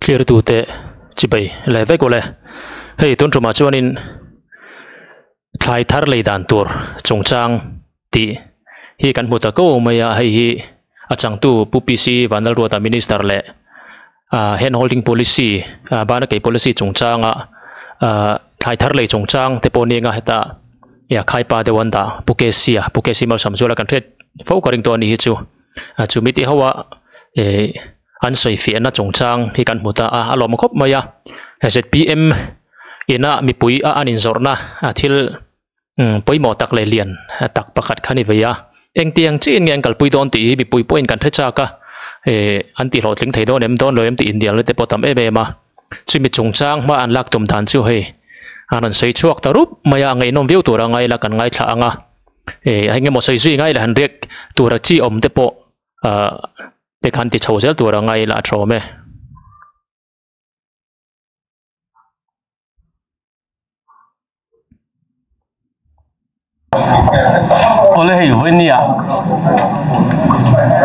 Thlirtute chibai leh vek ule. Hei tun tumah chuanin thlai thar lei dan tur chungchang tih hi kan hmu ta ko mai a, hei hi a changtu Pu PC Vanlalruata Minister leh ah hand holding policy ah bana kei policy chungchanga ah thlai thar lei chungchang te pawh ni anga heta ia khaipa deuh an dah Pu KC a Pu KC Malsawmzuala kan hriat fo ka ring tawh a ni hi chu ah chumi tih ho a eh. An sawifiahna chungchang hi kan hmu ta a, a lawm khawp mai a. Zpm ina mipui a an inzawrhna thil pawimawh tak leh lian tak pakhat kha ni vei a. Engtiang chiin nge an kalpui dawn tih hi mipui pawhin kan hre chak a, an tihhlawhtling thei dawn em dawn lo em tih indialna te pawh tam em em a. Chumi chungchang hma an lak tum dan chu hei an rawn sawi chhuak ta rup mai a, ngaihnawm viau tur a ngai la kan ngaithla ang a. Eng emaw sawi zui ngai leh han riak tura chi awm te pawh ah te khan ti chho zel tur a ngai ila a tha awm e. Awle hei vawinia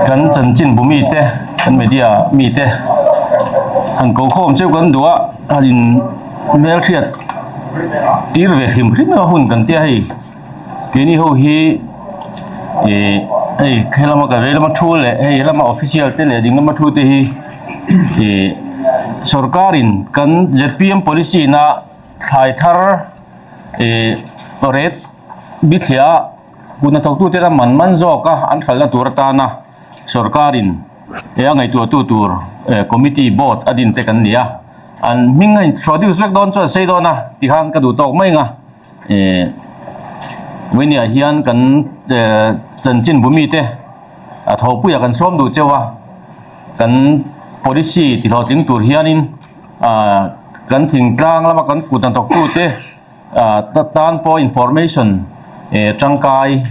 kan chanchin bu mite kan media mite han ko khawm cheu kan duh a han in hmelhriat tir ve hrim hrim a hun kan tia hei. Keini ho hi ih hei helama ka vei lama thu leh hei helama official te leh ding lama thu te hi ih sorkarin kan zpm policy na thlai thar ih rate bithliah kut hnathawk tute la man man zawk a an hralhna tur atana sorkarin he a ngaihtuah tu tur committee board a din te kan ni a an hming a introduce vek dawn chuan sei dawn a tikhan ka duh tawk mai ang a. Ehh Vawiniah hian kan ehh chanchin bu mite a thawhpuiah kan sawm duh cheu a kan policy ti hlawhtling tur hianin ahh kan thingtlang lama kan kut hnathawk tute ah tan pawh information ehh tangkai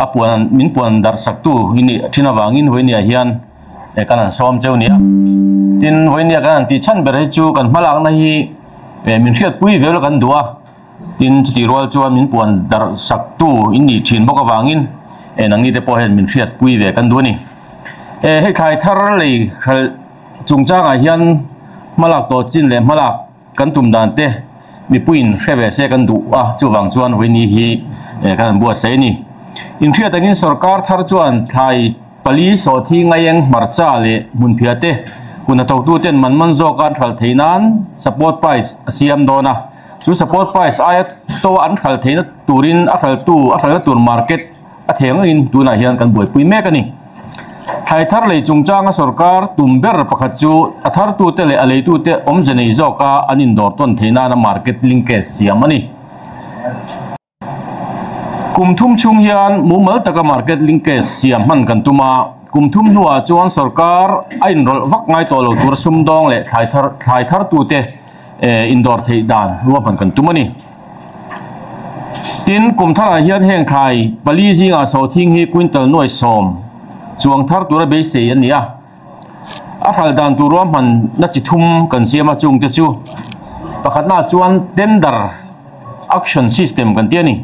a puan min puan darh sak tu hi nih thin avangin Vawiniah hian eh kan han sawm cheu nia tin Vawiniah kan han tih chhan ber hi chu kan hmalakna hi eh min hriatpui vel a kan duh a. Tin, chutih rual chuan min puan darh saktu in nih thin bawk avangin eh nangni te pawh hian min hriatpui ve kan duh a ni. Eh hei thlai thar lei hralh chungchangah hian hmalak tawh chin leh hmalak kan tum dan te mipuiin hre ve se kan duh a, chuvang chuan vawiini hi eh kan han buatsaih a ni. Inhriat angin sorkar thar chuan thlai pali sawhthi ngaieng hmarcha leh hmunphiah te hun a thawktuten man man zawka an hralh theih nan support price a siam dawn a. Chu support price aia to an hralh theihna turin a hralhtu a hralhna tur market a thei angin tunah hian kan buaipui mek a ni. Thlai thar lei chungchanga sorkar tum ber pakhat chu a thartute leh a leitute awmze nei zawka an indawr tawn theih nana market linkage siam a ni. Kum thum chhung hian mumal taka market linkage siam hman kan tum a, kum thum hnuah chuan sorkar a inrawlh vak ngai tawh lo tur sumdawng leh thlai thar thlai thartute indawr theih dan ruahman kan tum a ni. Tin, kum tharah hian heng thlai pali zingah sawhthing hi quintal nuai sawm chuang thar tura beisei a ni a. A hralh dan tur ruahman na chi thum kan siam a chungte chu pakhatnaah chuan tender auction system kan ti a ni.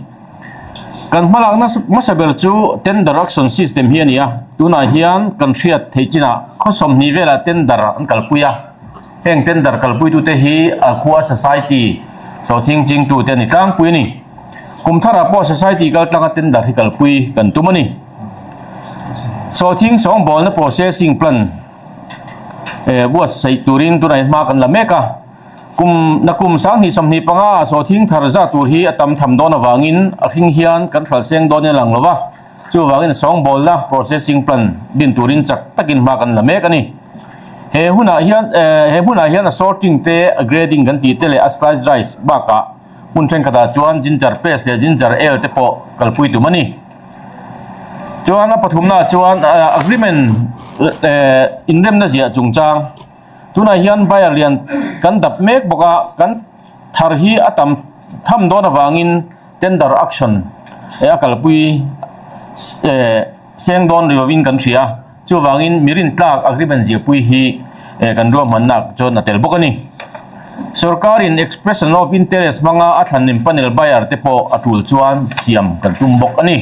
Kan hmalakna hmasa ber chu tender auction system hi a ni a, tunah hian kan hriat theih chinah khaw sawmhnih velah tender an kalpui a, heng tender kalpuitute hi Alkhua Society sawhthing chingtute a ni tlangpui a ni. Kum tharah pawh society kal tlanga tender hi kalpui kan tum a ni. Sawhthing sawngbawlna processing plant eh buatsaih turin tunah hian hma kan la mek a. Kum nakum sanghnih 25 ah sawhthing thar zat tur hi a tam tham dawn avangin a hring hian kan hral seng dawn in a lang lo va. Chuvangin sawngbawlna processing plant din turin chak takin hma kan la mek a ni. He hunah hian eh he hmunah hian a sorting te, a grading kan tih te leh a sliced rice bakah Hmun thenkhatah chuan ginger paste leh ginger ale te pawh kalpui tum a ni. Chuan a pathumnaah chuan agreement inremna ziah chungchang tunah hian buyer lian kan dap mek bawk a, kan thar hi a tam tham dawn avangin tender auction a kalpui seng dawn rilovin kan hria. Chuvangin mi rintlak agreement ziahpui hi kan ruahmannak chuan a tel bawk a ni. Sorkarin expression of interest hmanga a thlannim panel buyer te pawh a tul chuan siam kan tum bawk a ni.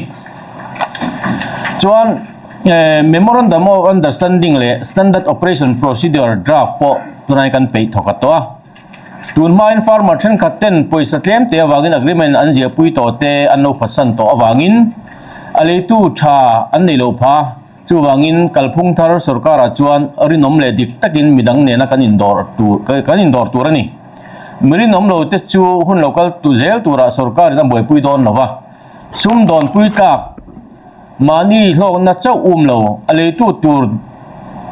Chuan Memorandum of Understanding leh Standard Operation Procedure draft pawh tunai kan peih thawk a tawh a. Tun hmain farmer thenkhat ten pawisa tlem te avangin agreement an ziahpui tawh te an lo phatsan tawh avangin a leitu tha an nei lo pha. Chuvangin kalphung thar sorkarah chuan rinawm leh dik takin midang nena kan indawr tur kan indawr tur a ni. Mi rinawm lo te chu hun lo kal tu zel turah sorkarin a buaipui dawn lo va. Sumdawnpui tlak mahni hlawkna chauh um lo a leitu tur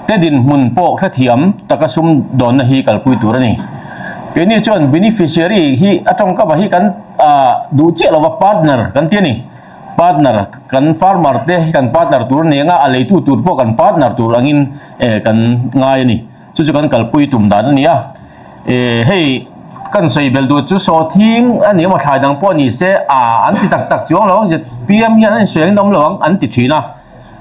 te dinhmun pawh hrethiam taka sumdawnna hi kalpui tur a ni. Keini chuan beneficiary hi a tawngkam hi kan duh chiah lo va partner kan ti a ni. Partner kan farmer te hi kan partner tur a ni anga a leitu tur pawh kan partner tur angin kan ngai a ni. Chu chu kan kalpui tum dan a ni a. Hei kan sawi bel duh chu sawhthing a ni emaw thlai dang pawh ni se a an ti tak tak chuang lo ang zpm hian an insawi ang in awm lo ang an ti thin a.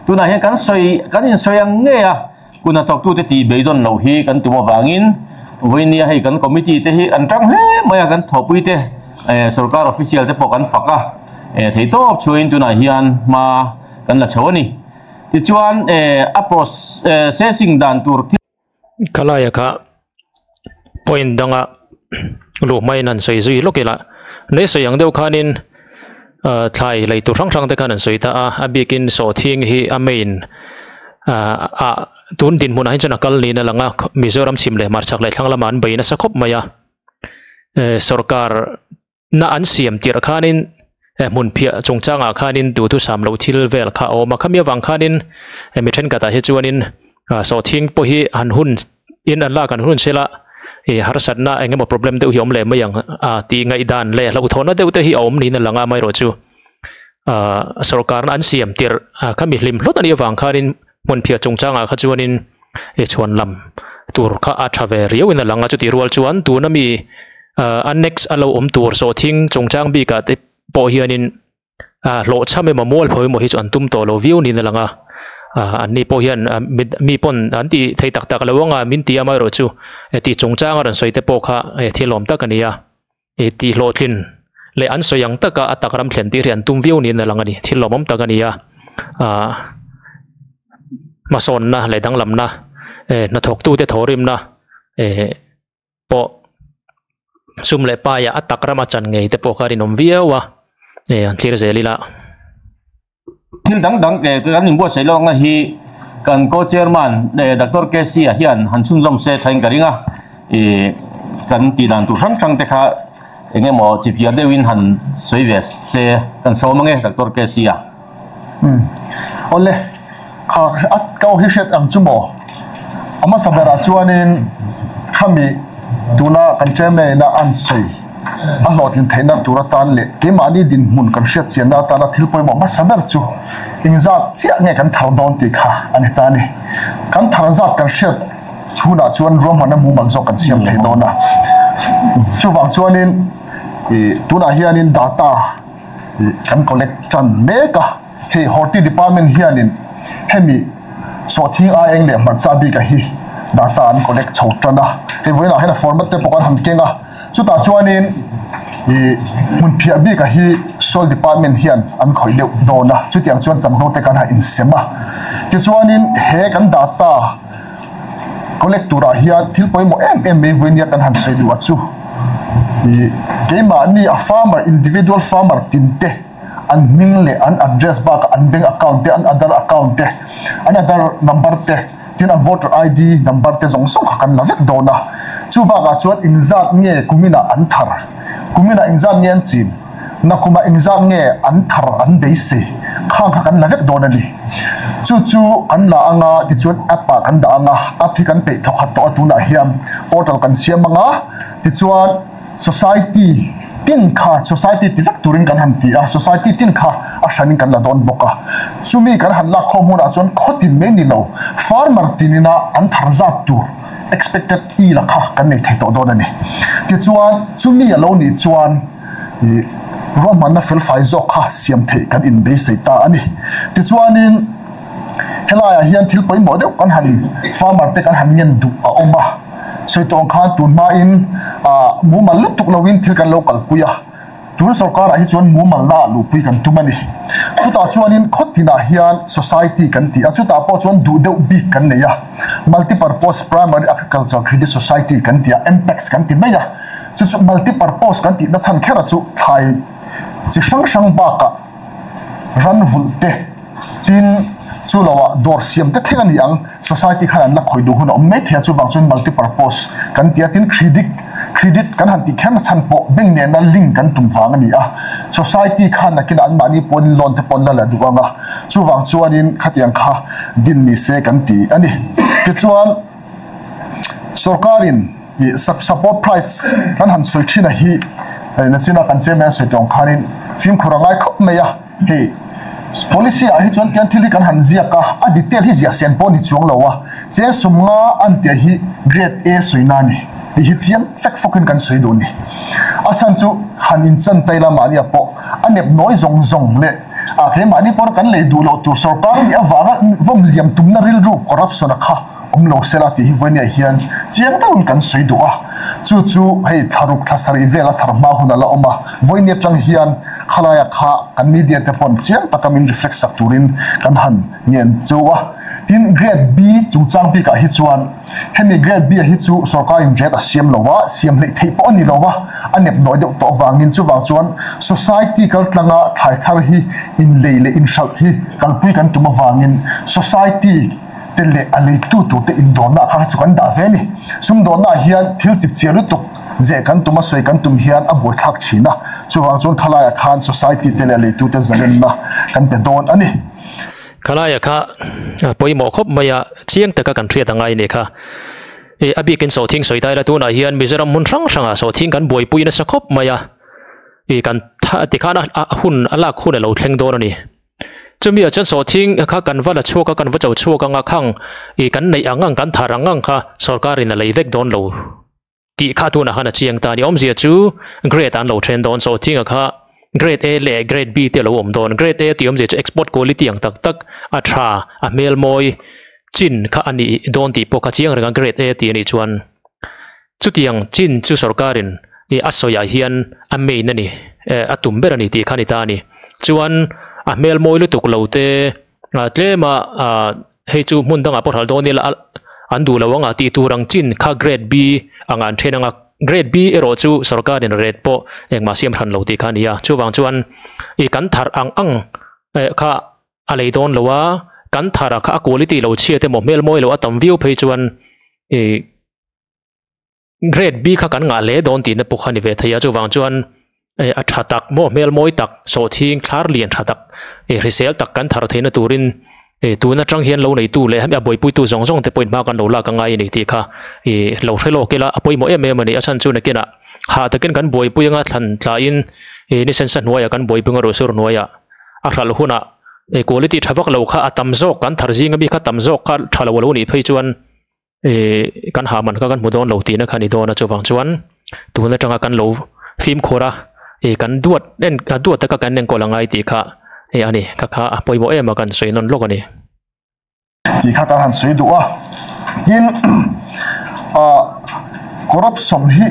Tunah hian kan sawi kan insawi ang ngei a kun hnathawktute tih beidawn loh hi kan tum avangin vawinia hei kan committee te hi an tang hle mai a kan thawhpui te sorkar official te pawh kan fak a theihtawp chhuahin tunah hian hma kan la chho a ni. Tichuan a processing dan tur thil. Khalaia kha point danga luh hmain han sawi zui lawk ila lei sawi ang deuh khanin ah thlai lei tur hrang hrang te khan an sawi ta a a bikin sawhthing hi a main ah ah tun dinhmunah hi chuan a kal niin a lang a Mizoram chhim leh hmarchhak leh thlang lamah an bei nasa khawp mai a eh sawrkar na an siam tirh khanin eh hmun phiah chungchangah khanin duhthusam loh thil vel kha a awm a khami avang khanin eh mi thenkhatah hi chuanin ah sawhthing pawh hi han hun in an lak an hun sela ih harsatna eng emaw problem deuh hi a awm leh mai ang a tih ngaihdan leh hlauhthawhna deuh te hi a awm niin a lang a amaherawhchu ah sawrkarna an siam tirh ah khami hlim hlawt anih avang khanin hmun phiah chungchangah kha chuanin ih chhuan lam tur kha a tha ve riau in a lang a chutih rual chuan tuna mi ah annex a lo awm tur sawhthing chungchang bikah te pawh hianin ah hlawhchham emaw mual pho emaw hi chu an tum tawh lo viau niin a lang a ah an ni pawh hian mi pawn an tih thei tak tak lo anga min ti amaherawhchu tih chungchang a rawn sawi te pawh kha thil awm tak a ni a. I tih hlawhtlin leh an sawi ang taka a tak ram thlen tir hi an tum viau niin a lang a ni. Thil lawmawm tak a ni a, ah hmasawnna leh danglamna eh hnathawktute thawhrimna eh pawh sum leh paia a tak rama chan ngei te pawh kha a rinawm viau a, eh an thlir zel ila. Thil dang dang eh kan inbuatsaih lawk na hi kan co-chairman eh Doctor KC ah hian han chhunzawm se thain ka ring a, ih kan tih dan tur hrang hrang te kha eng emaw chipchiar deuhin han sawi ve se kan sawm ange Doctor KC ah. Umm awle kha a ka aw hi hriat ang chu maw? A hmasa berah chuanin khami tuna kan chairman ina an sawi. A hlawhtlin theihna tur atan leh keimahni dinhmun kan hriat chianna atana thil pawimawh hmasa ber chu engzat chiah nge kan thar dawn tih kha a ni ta a ni. Kan thar zat kan hriat hunah chuan ruahmanna mumal zawk kan siam thei dawn a. Chuvang chuanin ih tunah hianin data ih kan collect tan mek a, hei Horti department hianin hemi sawhthing aieng leh hmarcha bika hi data an collect chho tan a, hei vawiinah hian a format te pawh kan han keng a. Chutah chuanin ih hmun phiah bikah hi Soil Department hian an khawih deuh dawn a, chutiang chuan chanvo te kan han insem a. Tichuanin he kan data collect turah hian thil pawimawh em em mai vawinia kan han sawi duh a chu ih keimahni a farmer individual farmer tin te an hming leh an address bakah an bank account te an Aadhar account te an Aadhar number te Tin an voter ID number te zawng zawng kha kan la vek dawn a, chu bakah chuan engzat nge kuminah an thar, kuminah engzat nge an chin, nakumah engzat nge an thar an beisei khang kha kan la vek dawn a ni. Chu chu kan la anga tichuan app ah kan dah anga, app hi kan peih thawkhat tawh a tunah hian portal kan siam anga tichuan, Society tin kha society ti vek turin kan han ti a, society tin kha a hranin kan la dawn bawk a. Chumi kan han lak khawm hunah chuan khaw tin mai ni lo, farmer tinina an thar zat tur expected yield kha kan nei thei tawh dawn a ni. Tichuan chumi a lo nih chuan ih ruahmanna felfai zawk kha siam theih kan inbeisei ta a ni. Tichuanin helaiah hian thil pawimawh deuh kan han farmer te kan han ngen duh a awm a. Sawi tawng khan tun hmain mumal lutuk loin thil kan lo kalpui a, Tun sorkarah hi chuan mumal na ah luhpui kan tum a ni. Chutah chuanin khaw tinah hian society kan ti a, chutah pawh chuan duh deuh bik kan nei a, Multipurpose Primary Agriculture Credit Society kan ti a, MPACS kan ti mai a. Chu chu multipurpose kan tihna chhan kher a chu thlai chi hrang hrang bakah ran vulh te, tin chu loah dawr siam te thleng a ni ang, society khan an la khawih duh hun a awm mai thei a, chuvang chuan multipurpose kan ti a, tin credit credit kan han tih kherna chhan pawh bank nena link kan tum vang a ni a, society khan nakinah anmahni pawhin loan te pawh an la la duh ang a, chuvang chuanin khatiang kha din ni se kan ti a ni. Tichuan sorkarin ih support price kan han sawi thin a hi hei nachina kan chairman a sawi tawh ang khanin fimkhur a ngai khawp mai a. Hei policy ah hi chuan tiang thil hi kan han ziak a, a detail hi ziah sian pawh a ni chuang lo a, cheng sum nga an tih hi grade A sawi na a ni tih hi chiang fek fawk in kan sawi duh a ni. A chhan chu han in chan tai la mahni ah pawh a nep nawi zawng zawng leh ah keimahni pawh kan lei duh loh tur sorkar a nih avanga vawm liam tumna rilru corruption a kha awm lo sela tih hi vawinia hian chiang deuhin kan sawi duh a, chu chu hei thlaruk thla sarih vel a thar hma hun a la awm a, vawiin atang hian khalaia kha kan media te pawn chiang taka min reflect sak turin kan han ngen chu a, tin grade B chungchang bikah hi chuan hemi grade B ah hi chu sorkarin rate a siam lo a, siam hleih theih pawh a ni lo a, a nep nawi deuh tawh avangin chuvang chuan society kaltlanga thlai thar hi inlei leh inhralh hi kalpui kan tum avangin society te leh a leitu tur te indawrna ah kha chu kan dah ve a ni. Sumdawnna ah hian thil chip chiah lutuk zeh kan tum a sawi kan tum hian a buaithlak thin a, chuvang chuan khalaiah khan society te leh a leitu te zalenna kan pe dawn a ni. Khalaiah kha pawimawh khawp mai a, chiang taka kan hriat angai nih kha. I a bikin sawhthing sawi ta ila tunah hian Mizoram hmun hrang hrangah sawhthing kan buaipui nasa khawp mai a, i kan tikhan a hun a lak hun a lo thleng dawn a ni. Chumi ah chuan sawhthing kha kan va la chhuak a, kan va cho chhuak ang a, khang ih kan neih ang ang, kan thar ang ang kha sorkar in a lei vek dawn lo tih kha tunah khan a chiang ta a ni. Awmzia chu grade an lo then dawn, sawhthing ah kha grade A leh grade B te a lo awm dawn. Grade A tih awmzia chu export quality ang tak tak a tha, a hmel mawi chin kha a nih dawn tih pawh kha chiang reng a, grade A tih a nih chuan chutiang chin chu sorkar in ih a sawi ah hian a main a ni eh a tum ber a ni tih kha a ni ta a ni chuan a hmel mawi lutuk lo te ah tlem a ah hei chu hmun dangah pawh hral dawn ila an duh lo ang a tih tur ang chin kha grade B ang ah an then ang a grade B erawh chu sorkar in rate pawh engmah siam hran lo tih kha a ni a chuvang chuan ih kan thar ang ang eh kha a lei dawn lo a kan thar ah kha a quality lo chhiat emaw hmel mawi lo a tam viau phei chuan ih. Grade B kha kan ngah hle dawn tihna pawh kha a ni ve thei a, chuvang chuan eh a tha tak maw hmel mawi tak sawhchhing thlar lian tha tak eh hrisel tak kan thar theihna turin eh tun atang hian lo neitu leh a buaipuitu zawng zawng te pawhin hma kan lo lak angai a ni tih kha ih lo hre lawk ila a pawimawh em em a ni. A chhan chu nakinah hah takin kan buaipui anga thlan tlaiin ih ni sensa hnuaiah kan buaipui anga ruhsur hnuaiah a hralh hunah eh quality tha vak lo kha a tam zawk kan thar zinga mi kha tam zawk kha tha lo a lo nih phei chuan Ihh kan hah man kha kan hmu dawn lo tihna kha a ni dawn a chuvang chuan tun atanga kan lo fimkhur a ih kan duat en a duat taka kan enkawl angai tih kha ih a ni kha kha a pawimawh em a kan sawi nawn lawk a ni. Tih kha kan han sawi duh a tin ah corruption hi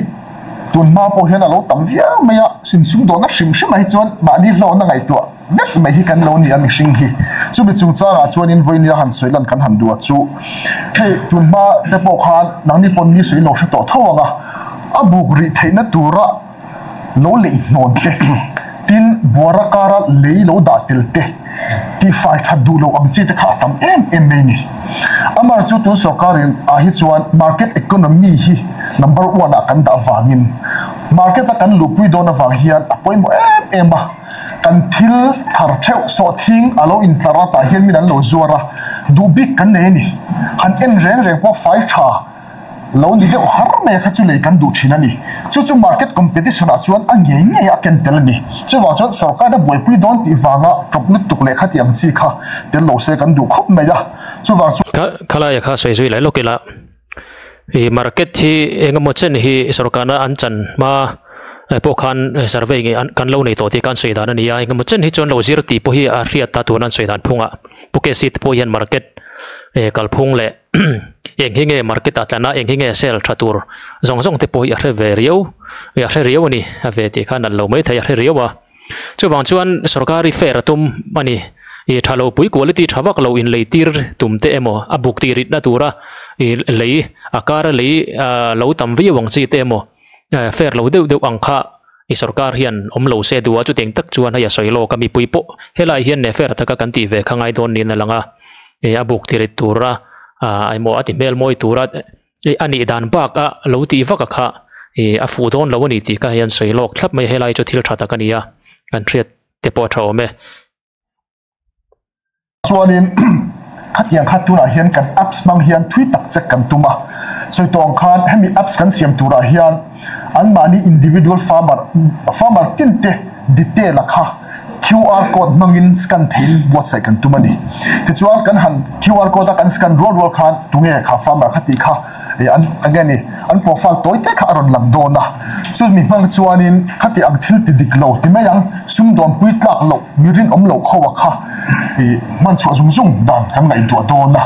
tun hma pawh hian a lo tam viau mai a insum dawhna hrim hrim ah hi chuan mahni hlawhna ngaihtuah vek mai hi kan lo ni a mihring hi. Chumi chungchangah chuanin vawinia han sawi lan kan han duh a chu hei tunhma te pawh khan nangni pawn mi sawi lo hre tawh tho ang a, a buk rih theihna tura lo lei hnawn te, tin buara kara lei lo dah tel te tihfai that duh loh ang chi te kha a tam em em mai a ni. Amar chu tun sorkarin ah hi chuan market economy hi number one ah kan dah vangin market a kan luhpui dawn avang hian a pawimawh em em a. Kan thil thar theuh sawhthing a lo intlar a tah hian min an lo zuar a, duh bik kan nei a ni. Han en reng reng pawh fai tha lo ni deuh har mai a kha chu lei kan duh thin a ni. Chu chu market competition ah chuan a ngei ngei a ken tel a ni. Chuvang chuan sorkar a buaipui dawn tih vanga tawp lutuk leh khati ang chi kha tel lo se kan duh khawp mai a. Chuvang chuan. Kha khalaia kha sawi zui lai lawk ila. Ih market hi eng emaw chen hi sorkarna an chan hma pawh khan survey nge an kan lo nei tawh tih kha an sawi dan a ni a eng emaw chen hi chuan lo zir tih pawh hi a hriat a tuna an sawi dan phungah pu K C te pawh hian market eh kalphung leh. Eng hi nge market ah tlana eng hi nge sale tha tur zawng zawng te pawh hi a hre ve riau a hre riau a ni a ve tih khan an lo mai thei a hre riau a chuvang chuan sorkar hi fair a tum a ni ih tha lo pui quality tha vak lo in lei tir tum te emaw a buk tih ritna tura ih lei a kar a lei ah lo tam viau ang chi te emaw fair lo deuh deuh ang kha i sorkar hian awm lo se duh a chutiang tak chuan hei a sawi lawk a mipui pawh helai hian ne fair taka kan tih ve kha ngai dawn niin a lang a ih a buk tirit tura ah emaw a ti hmel mawi tura ih a nih dan bak a lo tih vak a kha ih a fuh dawn lo a ni tih kha hei an sawi lawk thlap mai a helai chu thil tha tak a ni a kan hriat te pawh a tha awm e. Chuanin khatiang kha tunah hian kan apps hmang hian thui tak check kan tum a, sawi tawh ang khan hemi apps kan siam turah hian anmahni individual farmer farmer tin te detail a kha QR code hmangin scan theiin buatsaih kan tum a ni. Tichuan kan han QR code a kan scan rual rual khan tunge kha farmer kha tih kha Ih an enge ni an profile tawi te kha a rawn lang dawn a, chumi hmang chuanin khati ang thil ti dik lo ti mai ang, sumdawn pui tlak loh mi rinawm loh ho a kha ih hman chhuah zung zung dan kan ngaihtuah dawn a,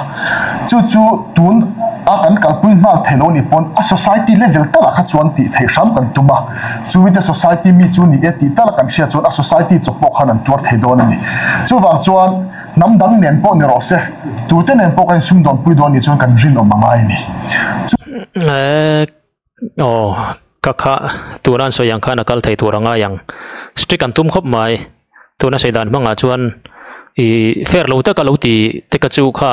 chu chu tun a kan kalpui nghal thei lo ni pawn a society level talah kha chuan tih theih hram kan tum a, chumi te society mi chu ni e tih tala kan hriat chuan a society chawp pawh khan an tuar thei dawn a ni. Chuvang chuan. Hnam dang nen pawh ni rawh se, tute nen pawh kan insumdawn pui dawn nih chuan kan rinawm a ngai a ni. Chu. Aw, ka kha tuna an sawi ang khan a kal thei tur a ngai ang. Strict an tum khawp mai. Tuna sawi dan hmangah chuan ih fair lo taka lo ti te ka chu kha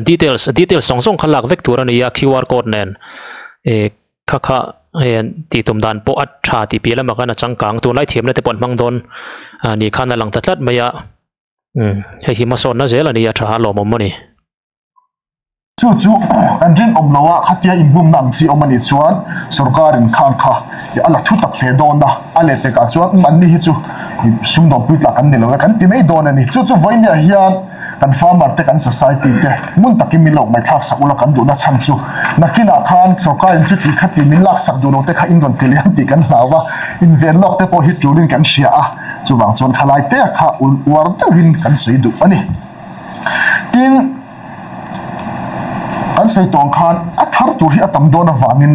details details zawng zawng kha lak vek tur a ni a QR code nen ih kha kha hei an tih tum dan pawh a tha tih piah lamah khan a changkang tunlai thiamna te pawh an hmang dawn a ni khan a lang ta tlat mai a. Umm hei hi hmasawnna zel a ni a tha a lawmawm a ni. Chu chu kan rinawm lo a, khatia inbumna ang chi awm a nih chuan sorkarin khang kha a la thu tak hle dawn a, a lehpekah chuan umm anni hi chu sumdawm pui tlak an ni lo e kan ti mai dawn a ni. Chu chu vawinia hian kan farmer te kan society te ngun takin min lo ngaihthlak sak ula kan duhna chhan chu nakinah khan sorkarin chuti khati min laksak duh lo te kha in rawn ti liam tih kan hlau a, inven lawk te pawh hi tulin kan hria a. Chuvang chuan khalai te kha uar deuhin kan sawi duh a ni. Tin, kan sawi tawng khan a thar tur hi a tam dawn avangin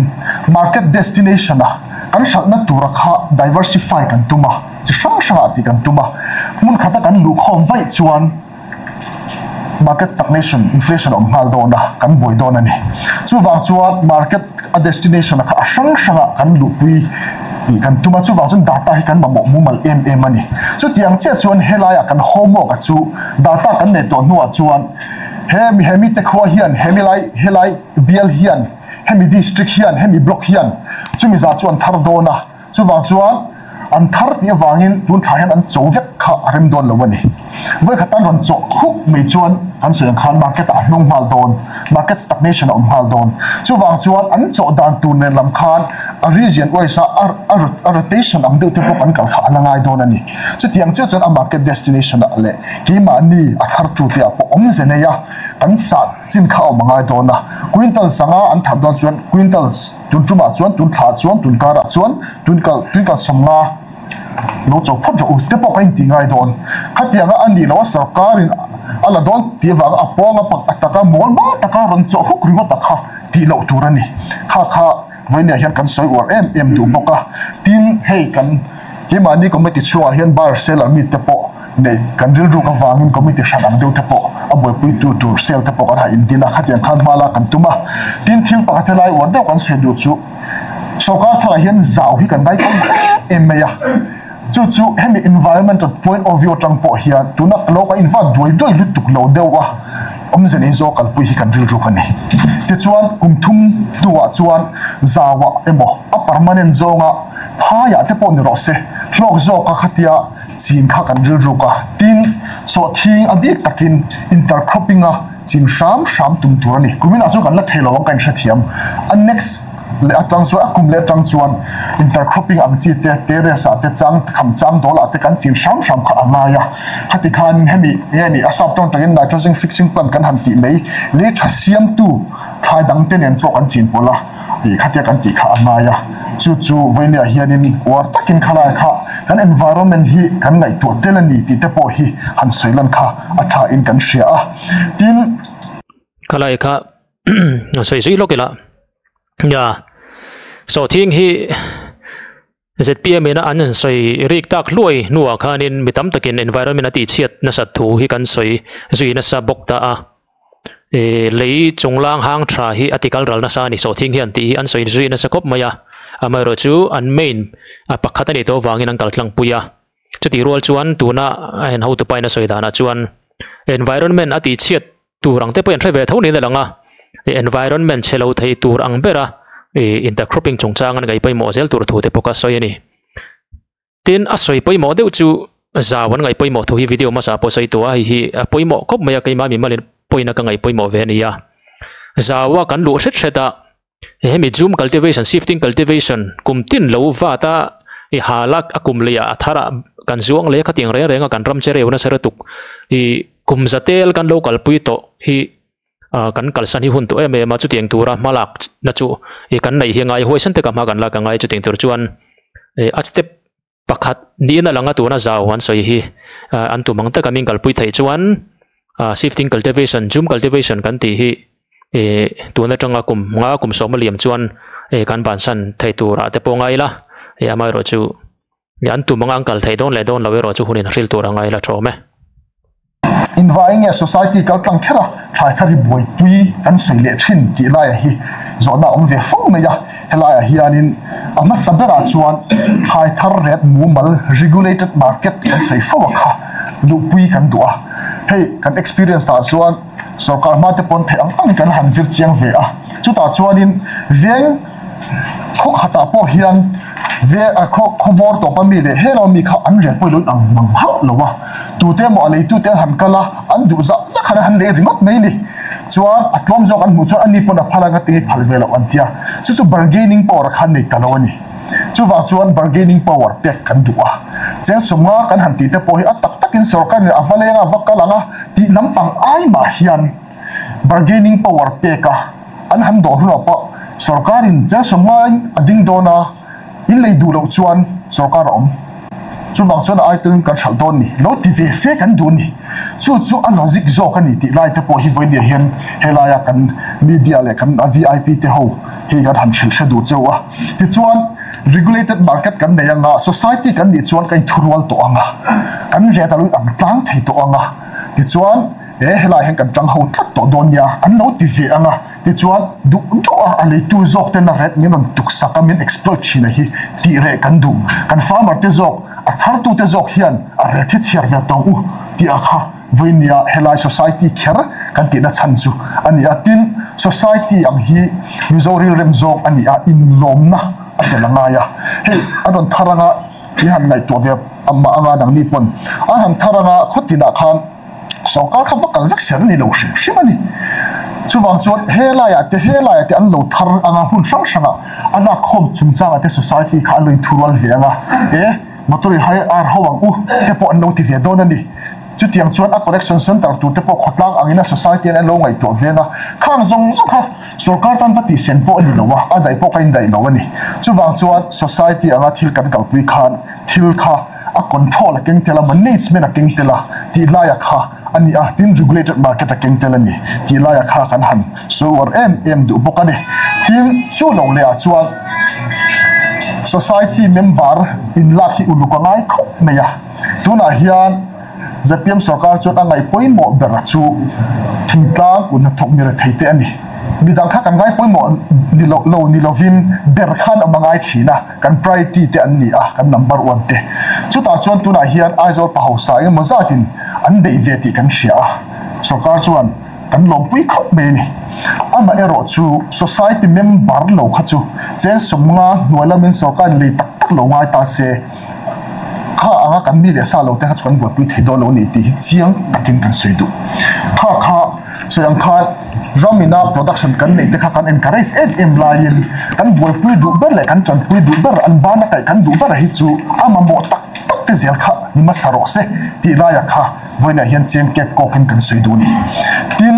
market destination a kan hralhna tura kha diversify kan tum a, chi hrang hrangah tih kan tum a. Hmun khata kan luhkhawm vaih chuan market stagnation, inflation a awm nghal dawn a, kan buai dawn a ni. Chuvang chuan market a destination a kha a hrang hrangah kan luhpui ih kan tum a, chuvang chuan data hi kan mamawh mumal em em a ni. Chutiang chiah chuan helaiah kan homework a chu data kan nei tawh hnuah chuan he hemi te khua hian hemi lai helai bial hian hemi district hian hemi block hian chumi zah chu an thar dawn a, Chuvang chuan an thar tih avangin tun thla hian an cho vek kha a rem dawn lo a ni. Vawikhat an rawn chawh huk mai chuan kan sawi ang khan market ah a hnawng nghal dawn, market stagnation a awm nghal dawn. Chuvang chuan an chawh dan tur nen lam khan a region wise a a rotation ang deuh te pawh kan kal kha a la ngai dawn a ni. Chutiang chiah chuan a market destination ah leh keimahni a thar tute ah pawh awmze nei a kan sah chin kha a awm a ngai dawn a. Quintal sanga an thar dawn chuan quintals. Tun tumah chuan, tun thlah chuan, tun karah chuan, tun kal, tui kal sawmnga lo cho phawt rawh u te pawh ka inti ngai dawn. Khatianga a nih loh a sorkarin a la dawn tih avanga a pawng a pak a taka mawl hma taka rawn chawh huk ringawt a kha tih loh tur a ni. Kha kha vawinia hian kan sawi uar em em duh bawk a. Tin, hei kan keimahni committee chhungah hian bar seller meet te pawh Nei, kan rilruk avangin committee hran ang deuh te pawh a buaipuitu tur cell te pawh kan han indin a, khatiang khan hma lak kan tum a. Tin, thil pakhat helai uar deuh kan sawi duh chu sorkar tharah hian zau hi kan ngaihtuah em em mai a, chu chu hemi environmental point of view atang pawh hian tuna lo kan invat duai duai lutuk lo deuh a, awmze nei zawk kalpui hi kan rilruk a ni. Tichuan, kum thum hnuah chuan zauah emaw a permanent zawnga phaiah te pawh ni rawh se, hlawk zawka khatia Chin kha kan rilruk a, tin, sawhthing a bik takin intercropping a chin hram hram tum tur a ni. Kuminah chuan kan la thei lo ang ka inhrethiam. A next leh atang chuan, a kum leh atang chuan intercropping ang chi te, terrace ah te, chang kham chang dawl ah te kan chin hram hram kha a ngai a. Khati khan hemi nge ni a sap tawng takin nitrogen fixing plant kan han tih mai, lei tha siamtu thlai dang te nen pawh kan chin pawlh a. Ih khatia kan tih kha a ngai a, chu chu vawinia hianin uar takin khalai kha kan environment hi kan ngaihtuah tel a ni tih te pawh hi han sawi lan kha a tha in kan hria a, tin. Khalai kha Sawi zui lawk ila nia sawhthing hi zpm ina an sawi rik tak hluai hnuah khanin mi tam takin environment a tihchhiat nasat thu hi kan sawi zui nasa bawk ta a ih lei chunglang hang tha hi a ti kal ral nasa a ni sawhthing hian tih hi an sawi zui nasa khawp mai a amaherawhchu an main a pakhat a nih tawh avangin an kal tlangpui a. Chutih rual chuan tuna a en hotu pain a sawi danah chuan environment a tihchhiat tur ang te pawh in hre ve tho niin a lang a, environment chhe lo thei tur ang bera ih intercropping chungchang an ngaih pawimawh zel tur thu te pawh ka sawi a ni. Tin, a sawi pawimawh deuh chu zau an ngaih pawimawh thu hi video hmasa pawh sawi tawh a, hei hi a pawimawh khawp mai a, keimah mimalin pawina ka ngaih pawimawh ve a ni a. Zaua kan luh hret hret a, Hemi zoom cultivation, shifting cultivation kum tin lo vat a i hal a, a kum leh ah a thar ah kan zuang leh khatiang reng reng a kan ram che reu nasa lutuk i kum za tel kan lo kalpui tawh hi ah kan kalsan hi hun tawh em em a chutiang tura hma lak na chu i kan neih hi a ngai huaisen taka hma kan lak a ngai chutiang tur chuan ih a step pakhat niin a lang a tuna zau an sawi hi an tum ang taka min kalpui theih chuan ah shifting cultivation zoom cultivation kan tih hi ih tun atanga kum nga kum sawm a liam chuan ih kan bansan thei turah te pawh ngai ila ih amaherawhchu an tum anga an kal theih dawn leh dawn loh erawh chu hunin a hrilh tur a ngai la thawm e. Invai nge society kal tlang kher a, thlai kha ri buaipui kan sawi leh thin tih laiah hi zawhna a awm ve fo mai a. Helaiah hianin a hmasa berah chuan thlai thar ret mumal, regulated market, kan sawi fo a kha luhpui kan duh a. Hei kan experience ah chuan sorkar hma te pawn theih ang ang kan han zir chiang ve a. Chutah chuanin veng khaw khatah pawh hian ve khaw hmawr tawp a mi leh helai mi kha an rian pawh i lo inang mang hauh lo a. Tute emaw a leitute an han kal a, an duh zah zah khan an han lei ringawt mai ni. Chuan a tlawm zawk an hmuh chuan ani pawn a phal anga tinge phal ve loh an ti a, chu chu bargaining power khan nei ta lo a ni. Chuvang chuan bargaining power pek kan duh a, cheng sawmnga kan han tih te pawh hi a tak takin sorkar in a va leng a, va kal ang a tih lampang ai mah hian bargaining power pek a an han dawh hlawh pawh sorkar in cheng sawmnga in a ding dawn a, in lei duh loh chuan sorkar a awm. Chuvang chuan a aituin kan hralh dawn ni, lo ti ve se kan duh ni. Chu chu a logic zawk a ni tih lai te pawh hi vawinia hian helaia kan media leh kan vip te ho hi kan han hrilh hre duh cheu a. Tichuan regulated market kan nei anga, society kan nih chuan kan inthurual tawh anga, kan ret a lo ang tlang thei tawh anga, tichuan he helaiah hian kan tang ho tlat tawh dawn nia an lo ti ve anga. Tichuan, duh duh a a leitu zawk ten a ret min rawn tuksak a, min exploit thin a hi tih reh kan duh. Kan farmer te zawk, a thartu te zawk hian a ret hi chhiar ve tawng u tih a kha vawinia helai society kher kan tihna chhan chu a ni a. Tin, society ang hi Mizo rilrem zawk a ni a, inlawmna a tel a ngai a. Hei an rawn thar anga i han ngaihtuah ve mah anga nangni pawn an han thar anga khawtinah khan, Sorkar kha va kal vek ser a ni lo hrim hrim a ni. Chuvang chuan helaiah te helaiah te an lo thar anga hmun hrang hrangah a lakkhawm chungchangah te society kha an lo inthurual ve anga e motor i hai ar ho ang u te pawh an lo ti ve dawn a ni. Chutiang chuan a collection centre tur te pawh khawtlang angin a society an lo ngaihtuah ve anga khang zawng zawng kha sorkar tan va tihsen pawh a ni lo a, a daih pawh ka indaih lo a ni. Chuvang chuan society anga thil kan kalpui khan thil kha a control a keng tel a, management a keng tel a tih laia kha a ni a, tin regulated market a keng tel a ni tih laia kha kan han sawi uar em em duh bawk a ni. Tin, chu lo leh ah chuan society member in lak hi uluk a ngai khawp mai a, tunah hian zpm sorkar chuan a ngaih pawimawh ber chu thingtlang kut hnathawk mi rethei te a ni. Midang kha kan ngai pawimawh ni lo lo ni lovin ber khan awm a ngai thin a. Kan priority te an ni a, kan number one te. Chutah chuan tunah hian Aizawl pa hausa engemaw zatin an beih ve tih kan hria a, sorkar chuan kan lawmpui khawp mai a ni. Amaherawh chu society member lo kha chu cheng sawmnga hnuai lamin sorkarin lei tak tak lo ngai ta se, kha anga kan mi leh sa lo te kha chu kan buaipui thei dawn lo a ni tih hi chiang takin kan sawi duh. Kha kha sawi ang khan. Ramina production kan neih te kha kan encourage em em laiin kan buaipui duh ber leh kan tanpui duh ber an bana kaih kan duh ber hi chu a mamawh tak tak te zel kha ni hmasa rawh se tih laiah kha vawiinah hian cheng kek kawkin kan sawi duh a ni. Tin,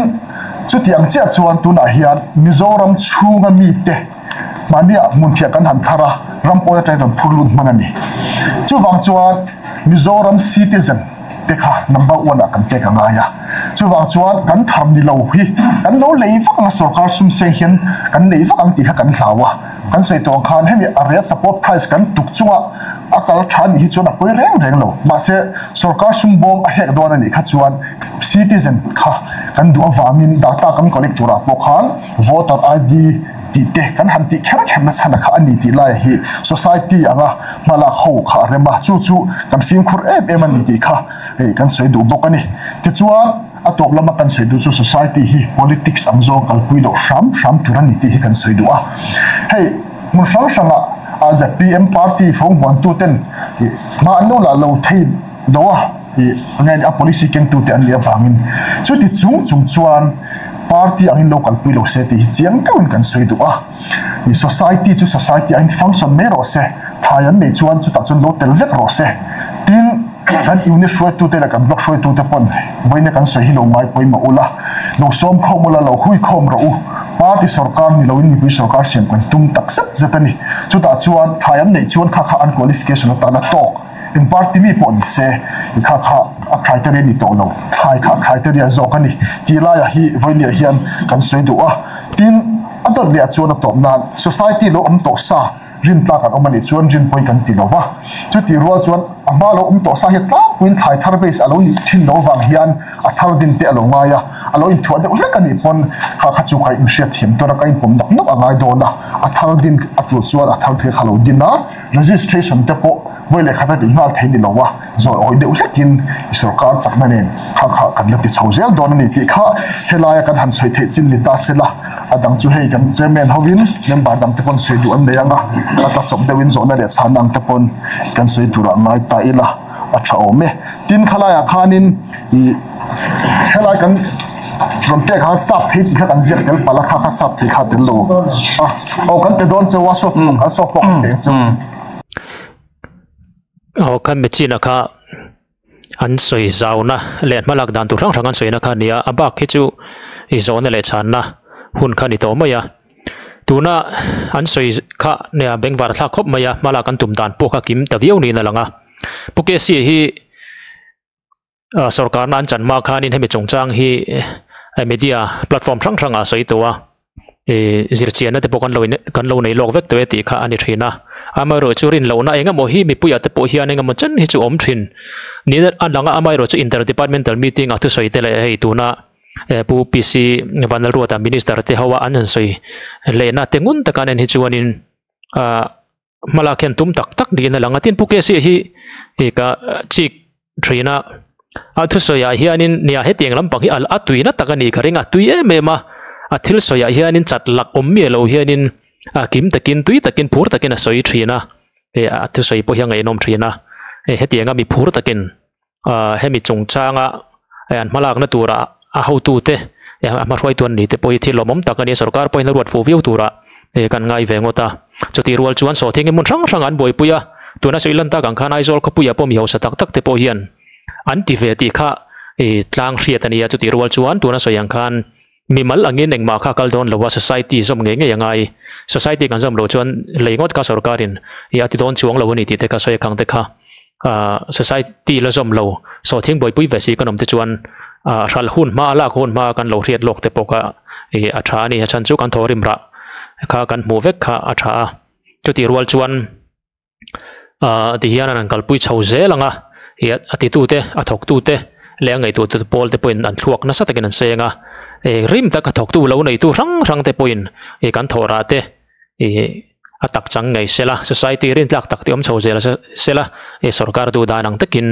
chuti ang chiah chuan tunah hian Mizoram chhunga mite mahniah hmunphiah kan han thar a, ram pawn atangin rawn phur lut hman a ni. Chuvang chuan Mizoram citizen te kha number one ah kan pek a ngai a. Chuvang chuan kan thar ni lo hi kan lo lei vak ang a, sorkar sum seng hian kan lei vak ang tih kha kan hlau a. Kan sawi tawh ang khan hemi a rate support price kan tuk chunga a kal tha nih hi chuan a pawi reng reng lo. Mahse sorkar sum bawm a hek dawn a nih kha chuan citizen kha kan duh avangin data kan collect turah pawh khan voter ID tih te kan han tih kher kher na chhan a kha a ni tih laia hi society anga hmalak ho kha a rem a, chu chu kan fimkhur em em a ni tih kha hei kan sawi duh bawk a ni. Tichuan a tawp lama kan sawi duh chu society hi politics ang zawng kalpui loh hram hram tur a ni tih hi kan sawi duh a. Hei hmun hrang hranga zpm party fawng vuantu ten hma an lo lah lo thei lo a, ih nge a policy kengtu te an nih avangin chuti chung chung chuan party angin lo kalpui lo se tih hi chiang deuhin kan sawi duh a. Ih society chu society angin function mai rawh se, thlai an neih chuan chutah chuan lo tel vek rawh se. Tin, kan unit hruaitute leh kan block hruaitute pawn vawiina kan sawi hi lo ngai pawimawh ula, lo sawm khawm ula, lo hui khawm rawh u. Party sorkar ni loin mipui sorkar siam kan tum tak zet zet a ni. Chutah chuan thlai an neih chuan kha kha an qualification atana tawk. Eng party mi pawh ni se i kha kha a criteria ni tawh lo, thlai kha a criteria zawk a ni tih laiah hi vawinia hian kan sawi duh a. Tin, a dawt leh ah chuan a tawp nan society lo awm tawh sa rin tlak an awm a nih chuan rin pawi kan ti lo va. Chutih rual chuan a hma lo awm tawh sa hi tlangpuiin thlai thar base a lo nih thin lo vang hian a thar din te a lo ngai a, a lo inthuah deuh hlek a nih pawn kha kha chu ka inhriat thiam tur a, ka inpawm nawk nawk a ngai dawn a, a thar din a tul chuan a thar thei kha lo din a. Registration te pawh vawi leh khat a tih nghal thei ni lo a, zawi awi deuh hlekin i sorkar chakna nen kha kha kan la ti chho zel dawn a ni tih kha helaia kan han sawi theih chin ni ta se la, a dang chu hei kan chairman hovin member dang te pawn sawi duh an nei ang a, a tla chawp deuhin zawhna leh chhanna ang te pawn kan sawi turah ngai ta ila a tha awm e. Tin khalaiah khanin ih helai kan rawn pek khan sap thei tih kha kan ziak tel palh a, kha kha sap thei kha tel lo a, aw kan pe dawn cheu a soft a soft pawh kan pe ang cheu. Aw kha machine a kha an sawi zauna leh an hmalak dan tur hrang hrang an sawina kha a ni a, a bak hi chu i zawhna leh chhanna hun kha a ni tawh mai a, tuna an sawi kha nia bengvar thlak khawp mai a, hmalak an tum dan pawh kha kim ta viau niin a lang a, Pu Kesi hi. Ah sorkarna an chan hma khanin hemi chungchang hi media platform hrang hrangah a sawi tawh a ih zirchianna te pawh kan lo in kan lo nei lawk vek tawh e tih kha a ni thin a amaherawh chu rin lohna eng emaw hi mipuiah te pawh hian eng emaw chen hi chu a awm thin niin a lang a amaherawh chu inter departmental meeting a thusawi te leh hei tuna eh pu P C Vanlalruata minister te ho a an han sawi lehna te ngun taka an en hi chuanin ah. Hmalak hian tum tak tak niin a lang a, tin Pu Kesi hi ih ka chik thin a, a thusawi ah hianin nia hetiang lampang hi a tuina tak a nih ka ring a, tui em em a, a thil sawi ah hianin chat lak awm miah lo hianin a kim takin tui takin phur takin a sawi thin a, eh a thusawi pawh hi a ngaihnawm thin a, hei hetianga mi phur takin ah hemi chungchanga eh an hmalakna tura a hotute eh a hmahruaitu an ni te pawh hi thil lawmawm tak a ni a sorkar pawhin a ruat fuh viau tura eh kan ngai ve ngawt a chutih rual chuan sawhthing hi hmun hrang hrang an buaipui a tuna sawi lan tak ang khan Aizawl khawpuiah pawh mi hausa tak tak te pawh hian an ti ve tih kha ih tlang hriat a ni a chutih rual chuan tuna sawi ang khan mimal angin engmah kha a kal dawn lo a society zawm ngei ngei a ngai society kan zawm loh chuan lei ngawt kha sorkarin ih a ti dawn chuang lo a ni tih te kha sawi a khang te kha. Ahh society la zawm lo sawhthing buaipui ve si kan awm te chuan ahh hral hun hma a lak hun hma kan lo hriat lawk te pawh kha ih a tha a ni a chhan chu kan thaw rim rah kha kan hmuh vek kha a tha a chutih rual chuan ahh tihian an kalpui chho zel ang a ih a ti tu te a thawk tu te leh a ngaihtuah tu te pawl te pawhin an thluak nasa takin an seng a ih rim tak a thawk tu lo nei tu hrang hrang te pawhin ih kan thawh rah te. Ih a tak chang ngei sela society rin tlak tak te awm chho zel sela ih sorkar duh dan ang takin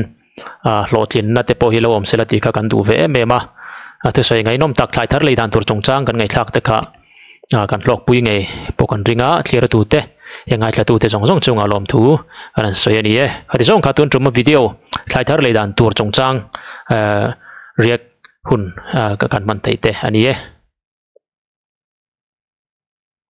ah hlawhtlinna te pawh hi lo awm sela tih kha kan duh ve em em a a thusawi ngaihnawm tak thlai thar lei dan tur chungchang kan ngaihthlak te kha ah kan hlawkpui ngei pawh kan ring a thlir tu te eng ngaithla tu te zawng zawng chungah lawmthu kan han sawi a ni e khati zawng kha tun tum video thlai thar lei dan tur chungchang ah react hun ah kan hman theih te a ni e.